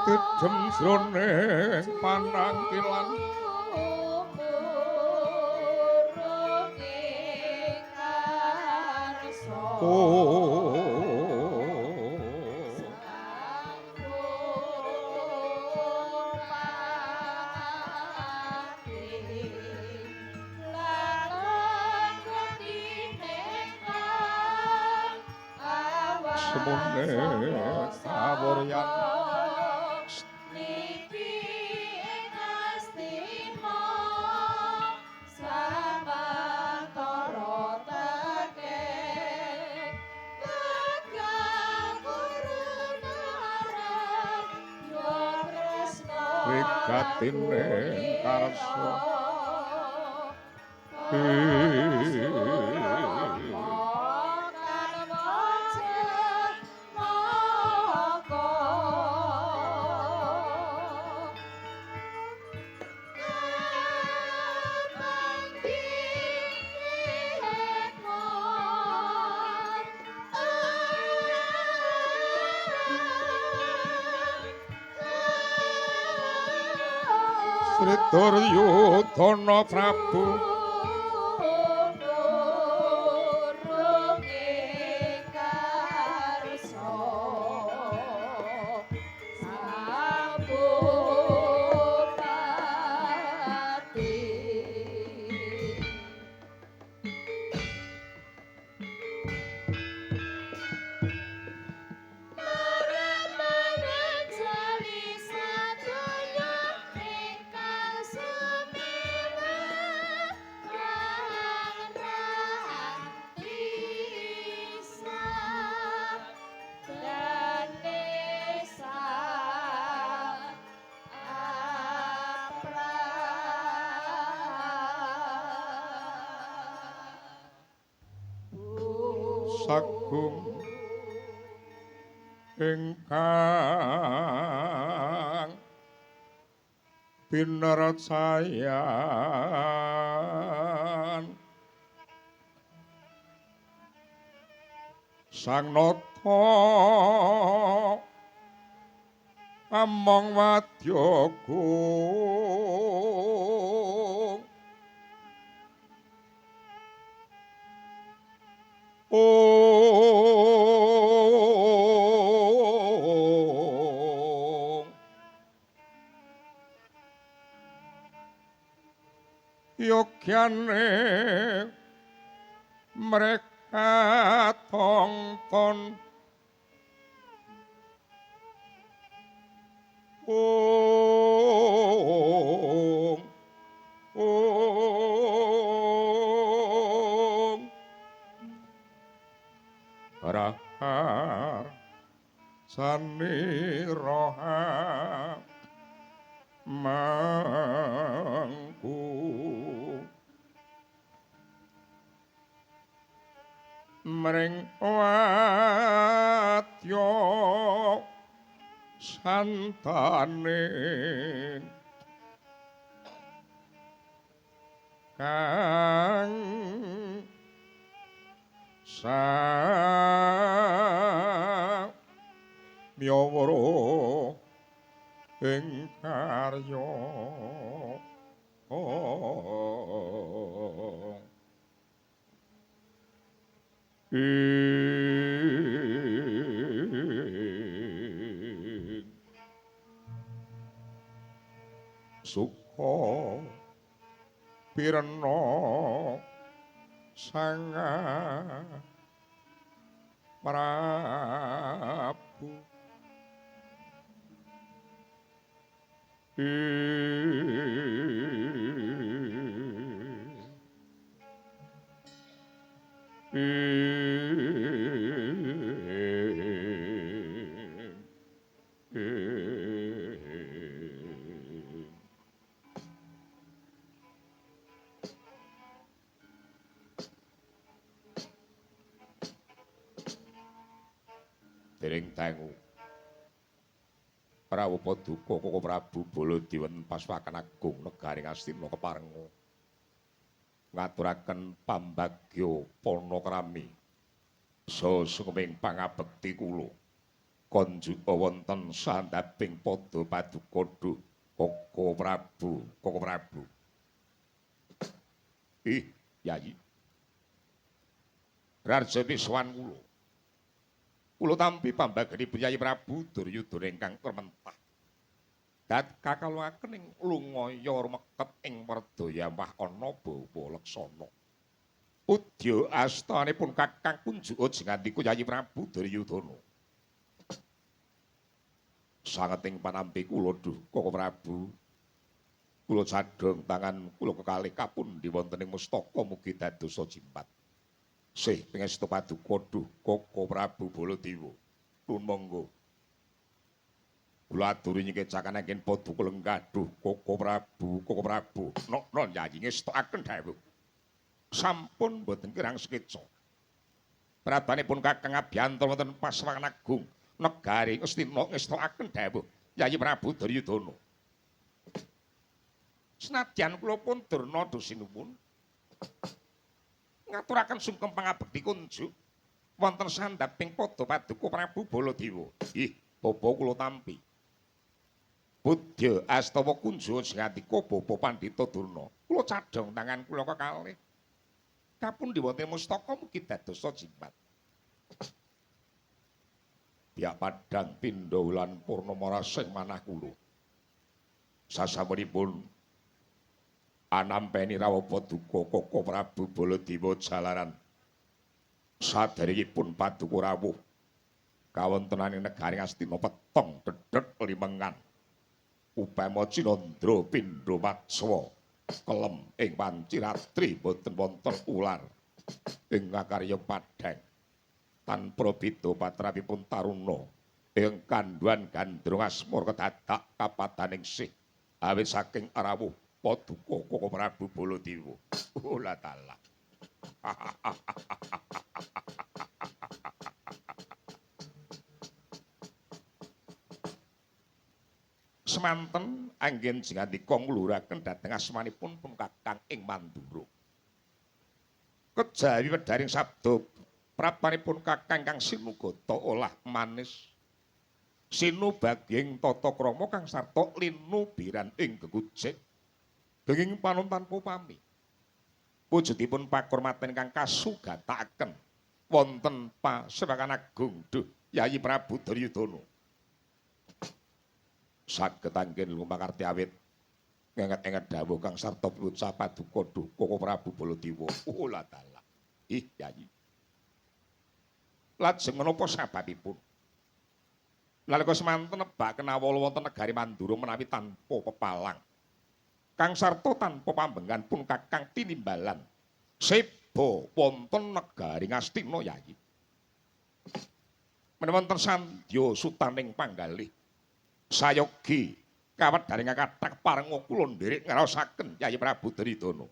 Ketidhem jroning panangkilan semune kawuryan wigatine karsa. Sri Duryudana Prabu sagung ingkang pinercayan Sang Nata among wadya gung ong yogyane mereka tongton ong ong rahar saniroha mangku mring wadya santane kang samyawara ing karya. Sukha pirna sanga Prabu Dereng dangu Prawu Paduka Koko Prabu Baladewa paswakan agung negari Ngastina keparenga ngaturaken pambagya panakrami saha sungkeming pangabekti kula. Konjuka wonten sandhaping pada paduka duh Koko Prabu, Koko Prabu. Ih, Yayi. Rarjati sowan kula. Kula tampi pambagenipun Yayi Prabu Duryudana ingkang krementah. Dat kakaluaken ing lungaya rumeket ing werdaya wah ana bawa leksana. Udya astanipun Kakang Kunjuka jengandika Yayi Prabu Duryudana. Sangeting panampi kula duh Koko Prabu. Kula cadhong tangan kula kekalih kapundi wonten ing mustaka mugi dadosa jimpat. Sih pangestu paduka duh Koko Prabu Baladewa. Nuwun monggo. Kula aturi nyikecaken anggen paduka lenggah duh Koko Prabu, Koko Prabu. Nok-nok Yayi ngestokaken dawuh. Sampun boten kirang sekeca. Pratanipun Kakang Abhyantara wonten Paswangan Agung negari Ngastina ngestokaken dawuh Yayi Prabu Duryudana. Senadyan kula pun Durna dusinuwun ngaturaken sungkem pangabekti kunjuk wonten sandhaping pada paduka Prabu Baladewa. Ih, bapa kula tampi. Budya astawa kunjuk singandika Bapa Pandhita Durna. Kula cadhong tangan kula kekalih. Kapundi wonten mustaka mugi dadosa jimat. Biak padang pindha wulan purnama rasing manah kula. Sasampunipun anampeni rawuh paduka Koko Prabu Baladewa jalaran saderengipun paduka rawuh kawontenaning negari Ngastina peteng dedhet limengan upama cinandra pindha matswa kelem ing wanci ratri boten wonten ular ing ngakarya padhang tanpa beda patrapipun taruna ing kandhuan gandrung asmara kedadak kapadaning sih awit saking rawuh paduka Koko Prabu Baladewa. Oh la taala. Semanten anggen jingandika ngluhuraken dhateng asmanipun pun Kakang ing Mandura. Kejawi wedharing sabda praptanipun Kakang kang sinugata olah manis sinubagying tata krama kang sarta linubiran ing gegujik genging panon tanpa pami. Wujudipun pakurmatan kang kasugatakaken wonten pasewakan agung duh Yayi Prabu Duryudana. Saged anggen lumakarti awit ngenget-enget dawuh kang sarta piwuca paduka duh Koko Prabu Baladewa. Oh la taala. Ih Yayi. Lajeng menapa sababipun? Nalika semanten nebak kenawala wonten negari Mandura menawi tanpa pepalang. Kang sarta tanpa pambengan pun Kakang tinimbalan seba wonten negari Ngastina Yayi. Menawi wonten sandya sutaning panggalih sayogi kawedharing kathah parenga kula nderek ngraosaken Yayi Prabu Duryudana.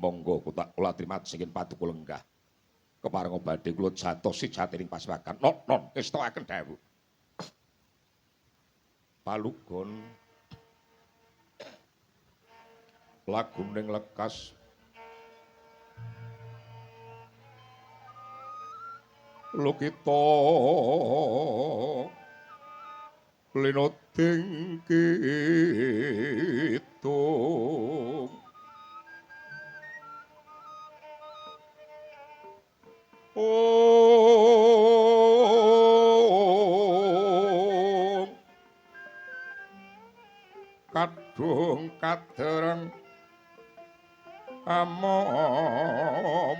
Monggo kula trimajengin paduka lenggah. Keparenga badhe kula jatosi jatining paswakan. Non ngestokaken dawuh. Palugon laguning lekas lukita linoting kidung om kadung kadereng amomong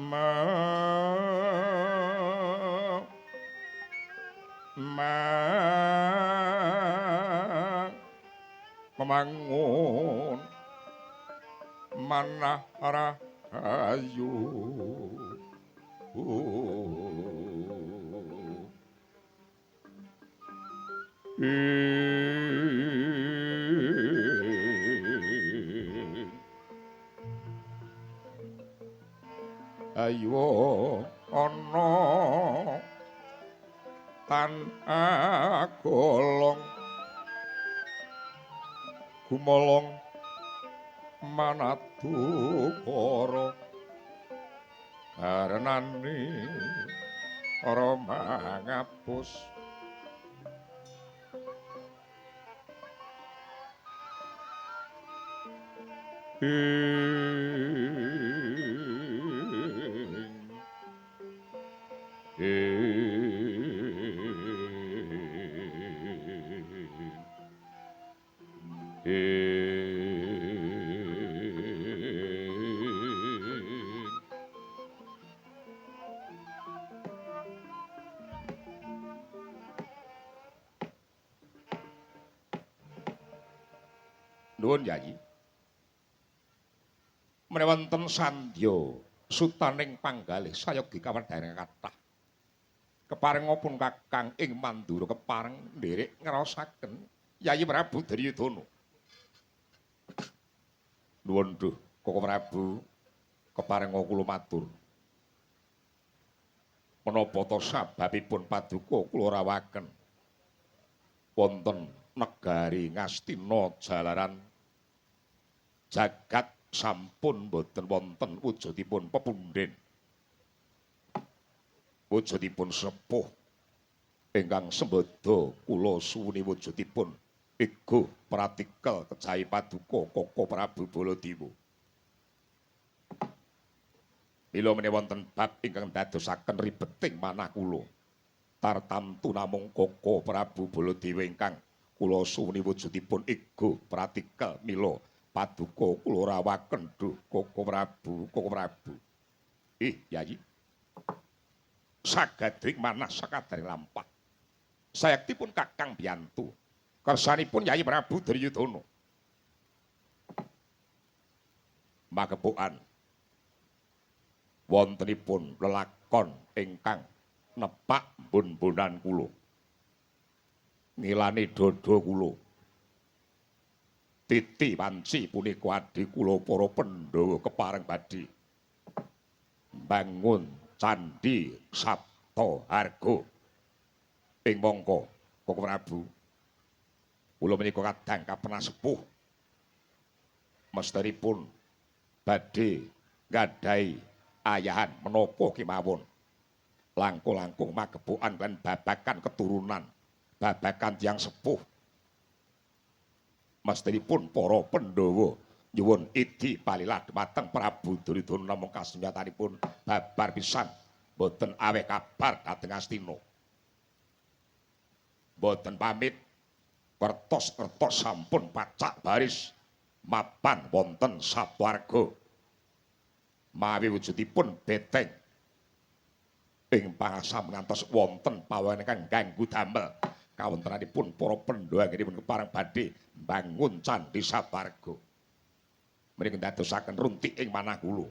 memangun manah rahayu. Ayo ana tan agolong gumolong manadukara Barenani ora mangapus Nuwun Yayi. Menawi wonten sandya sutaning panggalih sayogi kawendaran kathah. Keparenga pun Kakang ing Mandura kepareng nderek ngraosaken Yayi Prabu Duryudana. Nuwun duh Koko Prabu, keparenga kula matur. Menapa ta sababipun paduka kula rawaken wonten negari Ngastina jalaran jagat sampun boten wonten wujudipun pepundhen, wujudipun sepuh ingkang sembada kula suwuni wujudipun ego pratikel kejawi paduka Koko Prabu Baladewa. Mila menawi wonten bab ingkang dadosaken ribeting manah kula, tartamtu namung Koko Prabu Baladewa ingkang kula suwuni wujudipun ego pratikel mila paduka kula rawaken duh Koko Prabu, Koko Prabu. Yayi. Sagadring manah sakadaring lampah. Sayektipun Kakang biyantu. Kersanipun Yayi Prabu Duryudana. Magepokan wontenipun lelakon ingkang nepak bun-bunan kula. Ngilani dada kula. Titi wanci punika adhi kula para Pandhawa kepareng badhe mbangun candhi Sabta Harga. Ing mangka Koko Prabu, kula menika kadang kapenah sepuh mestinipun badhe nggadahi ayahan menapa kemawon langkung-langkung magepokan lan babakan keturunan, babakan tiyang sepuh. Mestinipun para Pandhawa nyuwun idi palilah dhumateng Prabu Duryudana namung kasenjatanipun babar pisan boten aweh kabar dhateng Astina. Boten pamit, kertos-kertos sampun pacak baris mapan wonten Sabwarga. Mawi wujudipun beteng ing pangasam ngantos wonten pawon ingkang ganggu damel. Kawontenanipun para Pandhawa anggenipun kepareng badhe mbangun candhi Sabwarga. Menika ndadosaken runtik ing manah kula.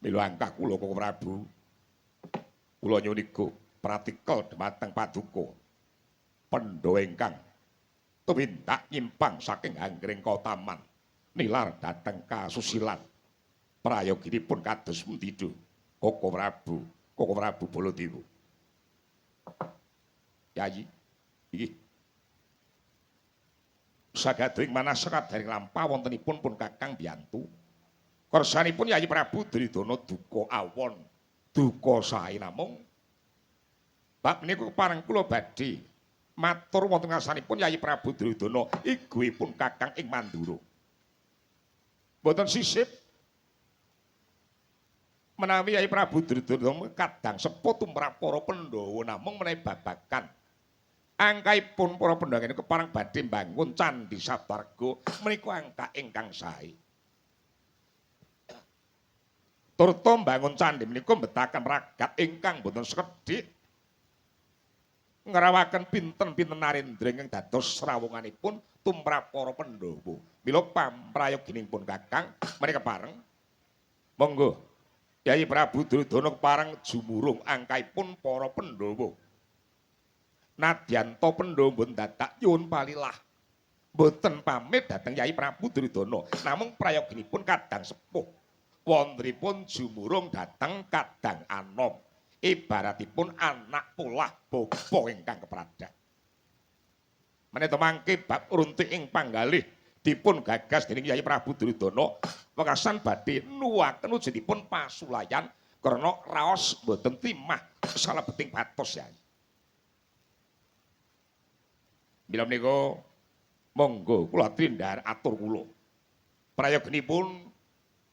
Mila angkah kula Koko Prabu, kula nyuwun igo pratikel dhumateng paduka Pandhawa ingkang tumindak nyimpang saking anggring kautaman nilar dhateng kasusilan. Prayoginipun kados pundi duh Koko Prabu, Koko Prabu Baladewa. Yayi, inggih. Sagadring manah sakadaring lampah wontenipun pun Kakang biyantu. Kersanipun Yayi Prabu Duryudana duka awon, duka sae namung bab menika kepareng kula badhe matur wonten ngarsanipun Yayi Prabu Duryudana iguhipun Kakang ing Mandura. Mboten sisip menawi Yayi Prabu Duryudana kadang sepuh tumrap para Pandhawa namung menawi babagan angkaipun para Pandhawa menika kepareng badhe mbangun candhi Sabwarga menika angka ingkang sae. Turta mbangun candhi menika mbetaken ragat ingkang boten sekedhik ngrawaken pinten-pinten narendra ingkang dados srawunganipun tumrap para Pandhawa. Mila pamprayoginipun Kakang menika kepareng monggo Yayi Prabu Duryudana kepareng jumurung angkaipun para Pandhawa. Nadyanto Pandhawa mboten dadak nyuwun palilah, mboten pamit dhateng Yayi Prabu Duryudana, namung prayoginipun kadang sepuh wontenipun jumurung dhateng kadang anom, ibaratipun anak polah bapa ingkang kepradak. Menika mangke bab runtik ing panggalih dipun gagas dening Yayi Prabu Duryudana wekasan badhe nuwaken wujudipun pasulayan Karena raos mboten timah salebeting batos ya. Mila menika monggo kula tindhar atur kula. Prayoginipun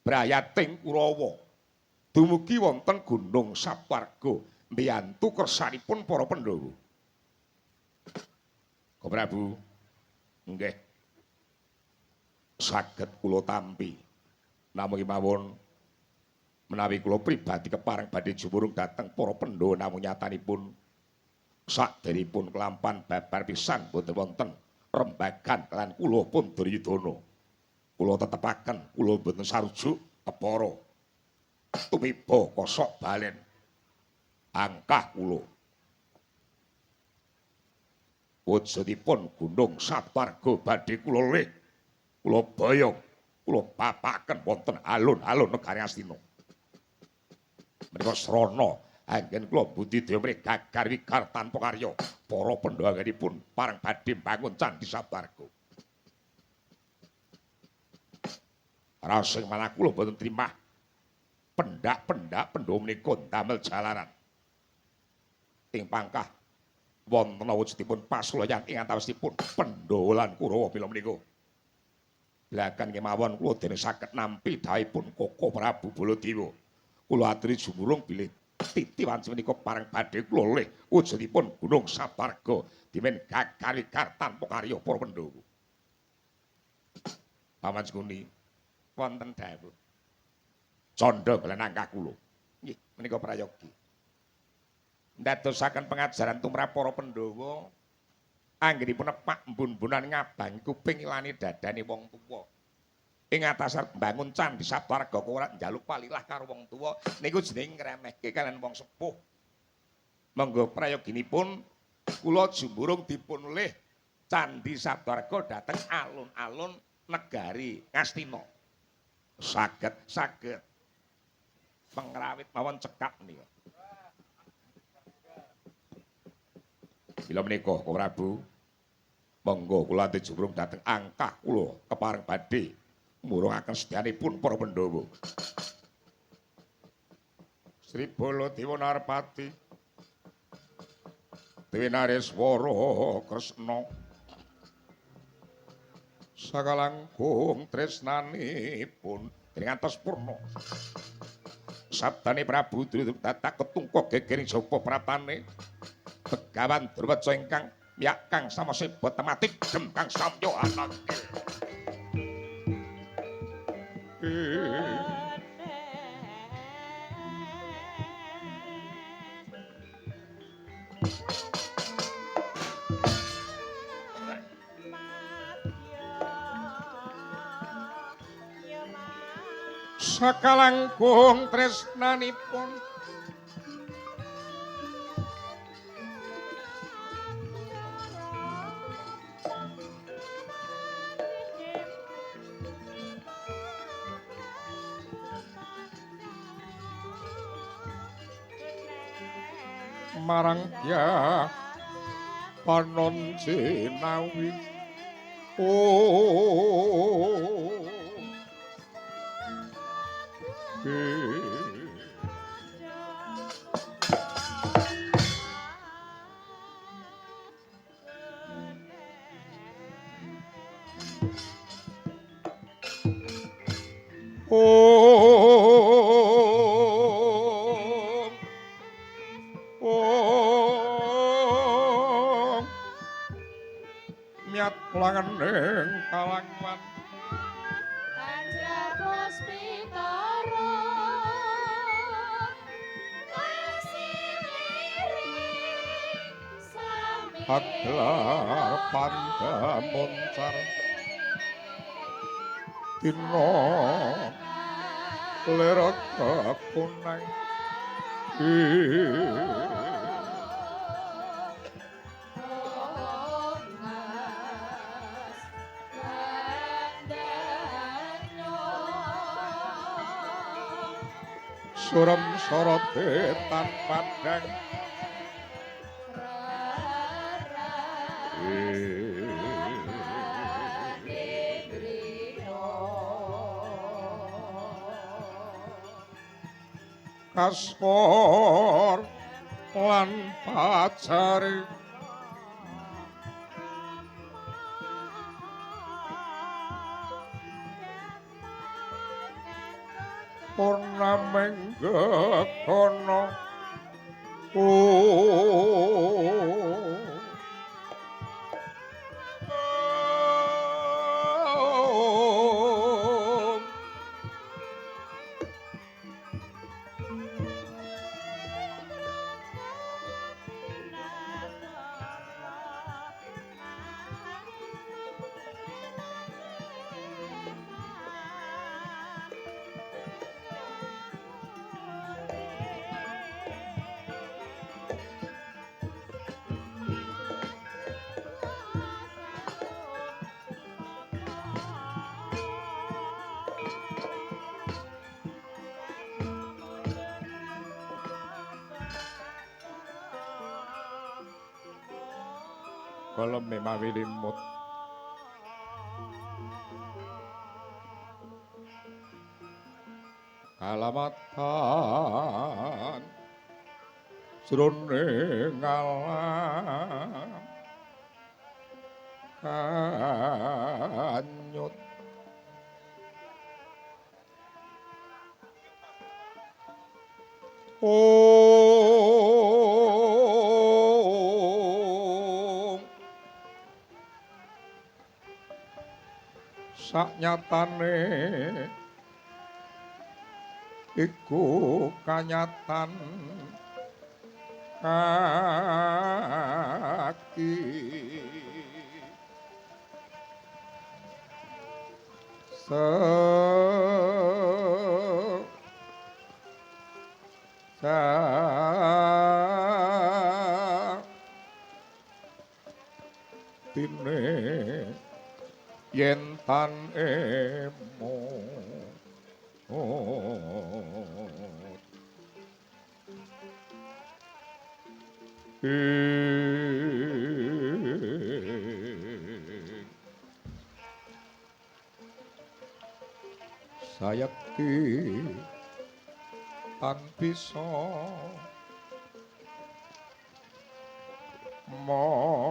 brayating Kurawa. Dumugi wonten Gunung Saptarga mbiyantu kersanipun para Pandhawa. Koko Prabu, nggih. Saged kula tampi. Namung kemawon menawi kula pribadi kepareng badhe jumurung dhateng para Pandhawa namung nyatanipun sakderipun kelampan babar pisan boten wonten rembagan lan kula pun Duryudana. Kula tetepaken kula boten sarujuk kepara tumiba kosok balen angkah kula. Wujudipun Gunung Saptarga badhe kula lih, kula boyong, kula papaken wonten alun-alun negari Astina. Menika srana anggen kula budidaya mrih gagar wigar tanpa karya. Para Pandhawa anggenipun pareng badhe mbangun Candhi Saptarga. Raos ing manah kula boten trimah pendak-pendak Pandhawa menika ndamel jalaran. Ing pangkah wonten wujudipun pasulayan ing antawisipun Pandhawa lan Kurawa mila menika. Blakan kemawon kula dene saged nampi dhawuhipun Koko Prabu Baladewa. Kula aturi jumurung bilih titi wanci menika pareng badhe kula lih wujudipun Gunung Saptarga dimen gagar wigar tanpa karya para Pandhawa. Paman Sengkuni wonten dawuh. Candha balen angkah kula. Nggih, menika prayogi. Ndadosaken pengajaran tumrap para Pandhawa anggenipun nepak mbun-mbunan ngabangi kuping ilani dadane wong tuwa. Ing atas mbangun Candhi Saptarga ora njaluk palilah karo wong tuwa niku jenenge ngremehke kalian wong sepuh. Monggo prayoginipun kula jumurung dipun lih Candhi Saptarga dhateng alun-alun negari Ngastina. Saged saged. Pengrawit mawon cekap menika. Bila menika Koko Prabu, monggo kula jumurung dhateng angkah kula kepareng badhe murungaken sedyanipun para Pandhawa. Sri Baladewa Narpati Dewi Nareswara Kresna sakalangkung tresnanipun dening atos purna. Sabdane Prabu Drupada ketungka gegering sapa pratane Begawan Druwaca ingkang miyak kang samaseba tematik dem kang samya anangkil. Sakalangkung tresnanipun marang Dyah Panon Jinawi. Oh Om miat langening kalangwan Aglar pandamoncar dina lerok kunang Surem sorote tan padang Kaspor lan pacare purnaming gegono. Kolome mawi limut kalamatan jroning alam kanyut. Saknyatane iku kanyatan kaki tine yen tan emot sayekti tan bisa momor.